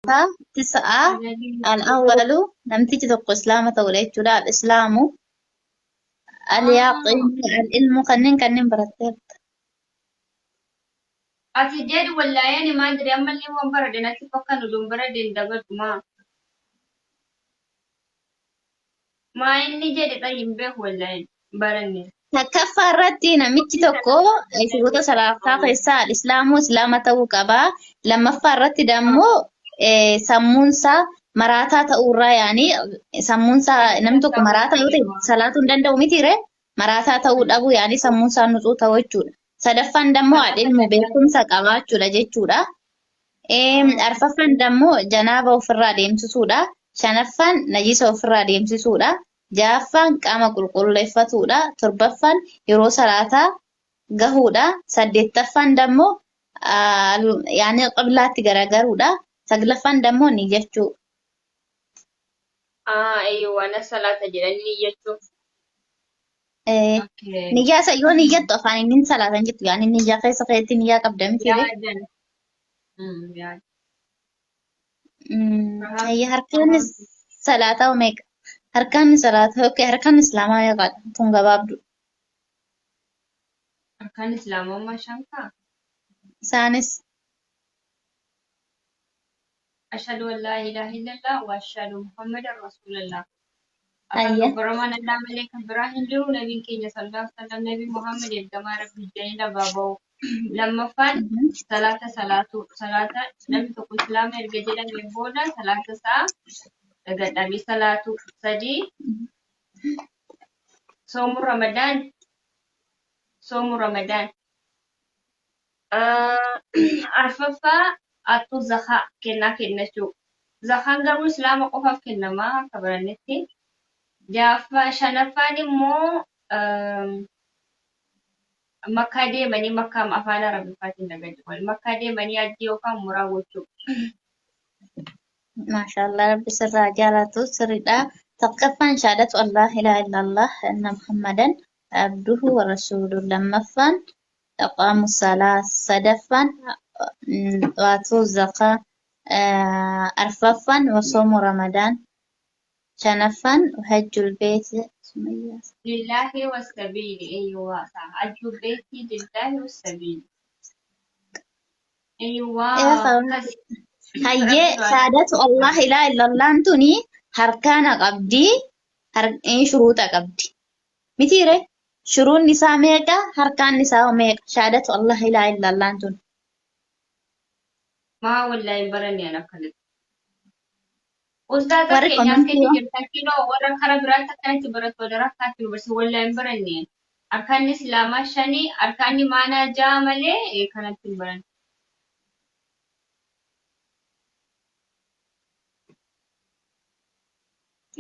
Tisa'a al-awwalu namtichi tokko islaama ta'uudha jechuudha. Al-islaamu al-yaqiinu al-ilmu kanneen kanneen baratteerta. Ati jedhi wallaahi ani maal jedhe ammallee waan baradhe natti fakkaatu oduun baradhe hin dagadhu maa. Maa inni jedhe xayyi hin beeku wallaahi baranne. Takkaffaa irratti namichi tokko shuruuta salaataa keessaa al-islaamuu islaama ta'uu qaba. Lammaffaa irratti dammoo sammuunsaa maraataa ta'uurraa yaani sammuunsaa namni tokko maraataa yoo ta'e salaatuu hin danda'u mitiire maraataa ta'uu dhabuu yaani sammuunsaa nutsuu ta'uu jechuudha. Sadaffaan dammoo al-ilmu beekumsa qabaachuudha jechuudha. Arfaffaan dammoo janaaba ofirraa deemsisuudha. Shanaffaan najisa ofirraa deemsisuudha. Ja'affaan qaama qulqulleeffatuudha. Torbaffaan yeroo salaataa gahuudha. Saddeettaffaan dammoo yaani qiblaatti garagaruudha. Saglaffaan dammoo niyyachuu. Eeyyuu na salaata jedhanii niyyachuu. Okay. Niyyaa isa yoo niyyattu afaan inni hin salaatan jettu yaani niyyaa keessa keetti niyyaa qabda mitiire. Yaadan. Yaada. Hayya harkaan salaataa meeqa? Harkaan salaataa okay harkaan islaamaa meeqadha? Tun gabaabdu. Harkaan islaamummaa shankaa. Isaanis Ashhadu an laa ilaaha illallah wa ashhadu Muhammadan rasuulallah. Akan hayya. gabbaramaan Allah malee kan biraa hin jiru nabiin keenya sallallahu alaihi wasallam nabi Muhammad ergamaa rabbii jedhanii lafaa ba'u. Lammaffaan salaata salaatu salaata namni tokko islaama erga jedhamee booda salaata isaa gadhaabee salaatu. Sadii soomu ramadaan soomu ramadaan. Arfaffaa attu zakaa kennaa kennachuu. Zakaan garuu islaama qofaaf kennamaa akka barannetti. Ja'affaa shanaffaan immoo makkaa deemanii makkaa afaan arabiffaatiin dagadde makkaa deemanii hajjii yookaan umuraa gochuu. Maashaallah rabbi sirraa jaalatu sirriidha. Tokkoffaan shahaadatu Allah ilaaha illallah anna Muhammadan abduhu wa rasuuluhu. Lammaffaan iqaamu salaa. Sadaffaan waatuu zakaa. Arfaffaan wasoomu ramadaan. Shanaffaan hajjul beeti. Sumayyaa. Lillaahi wassabiili eeyyuwaa isaa hajjul beetii lillaahi wassabiili eeyyuwaa akkas. Hayyee Rabbi waa shahaadatu Allah ilaaha illallaan tuni harkaana qabdi shuruuxa qabdi. Mitiire shuruunni isaa meeqa harkaan isaa hoo meeqa shahaadatu Allah ilaaha illallaan tun. Maa wallaahi hin baranne an akkanatti. Ustaaza Warri keenya as komentii keessa hoo jirtan kinoo warra kara biraatti akkanatti baratu wal rakkaatti nu barsiisu wallaahi hin baranne. Arkaanni islaamaa shanii arkaanni maanaa ja'a malee kanatti hin baranne.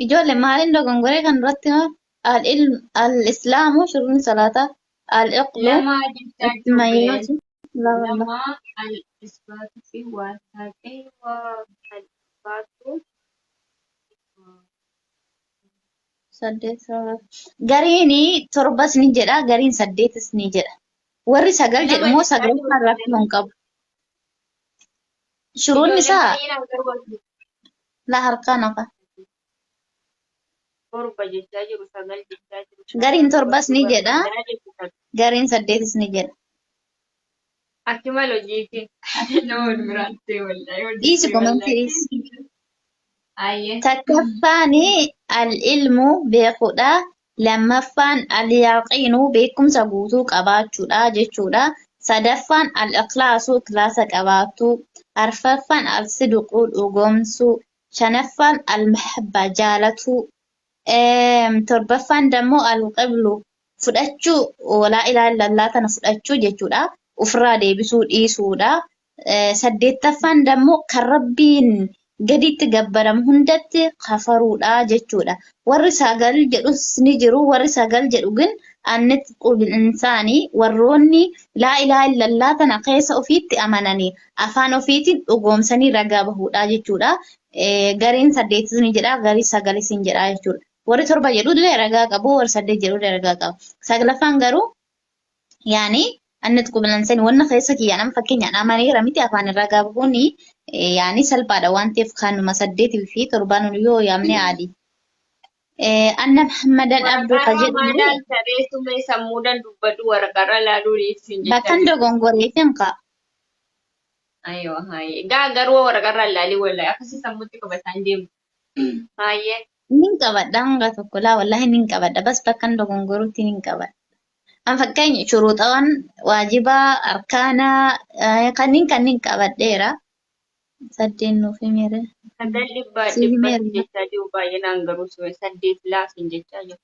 Ijoollee maaliin dogongoree kan duratti al-ilm al-islaamu shuruun salaataa al-iqlu Lama jechaa jiru been. ittimayyaatu lama lama. Lama al isbaatu fi waa saaqee waa al isbaatu. Saddeet torba. Gariin torbas ni jedha gariin saddeetis ni jedha. Warri sagal jedhu Lama immoo jechaa jiru saglaffaan rakkoo ijoolleen. hin qabu. Shuruun Ijoolleen isaa baay'een garuu la harkaan hafa. torba jechaa jiru sagal jechaa jiru Gariin shamarran torbas dubartii ni jedha barbaadaa jechuudha. gariin saddeetis ni jedha. Akki maal hojii kee? Nama wal biraan ta'e wallaahi hojii Dhiisi kee komentii wallaahi. dhiisi. Ayyee. Takkaffaan al-ilmu beekuudha. Lammaffaan al-yaqiinu beekumsa guutuu qabaachuudha jechuudha. Sadaffaan al-ikhlaasu ikhlaasa qabaachuu. Arfaffaan al-sidqu dhugoomsuu. Shanaffaan al-mahabba jaalatuu. Torbaffaan dammoo al-qiblu fudhachuu laa ilaaha illallah tana fudhachuu jechuudha. Ofirraa deebisuu dhiisuudha. Saddeettaffaan dammoo kan rabbiin gaditti gabbaramu hundatti kafaruudha jechuudha. Warri sagal jedhus ni jiru. Warri sagal jedhu gin annitqu bil insaanii warroonni laa ilaaha illallah tana keessa ofiitti amananii afaan ofiitiin dhugoomsanii ragaa bahuudha jechuudha. Gariin saddeetis ni jedha, garii sagalis ni jedha jechuudha. Warri torba jedhu illee ragaa qabu, warri saddeet jedhu illee ragaa qabu. Saglaffaan garuu yaani Anni qubilansani wanna keessa kiyya nama fakkeenyaan amaneera miti afaan irraa gaafamuun yaani salphaadha waan ta'eef kanuma 8 fi 7 yoo yaamne aadi. Anna Muhammadan Abduu ka Waraqaarra jedhamu maadaan taree sumee sammuudhaan dubbadhu waraqaarra laaluu dhiyeessin jechaa bakkan jiru. dogongoreetiin ka'a. Aywa haye. Gaa garuu waraqaarra laalii wallahi akkasii sammuutti qabataan deemu. Haye. Nin qabadha hanga tokko laa wallahi nin qabadha bas bakkan dogongoruutti nin qabadha. An fakkeenya shuruuxawan waajibaa arkaanaa kanneen kanneen qabadheera. 8 nuuf himeera. Sagal dhibbaa Siif dhibbatti himeera. jechaa jiru baay'inaan garuu sume 8 laasin jechaa jiru.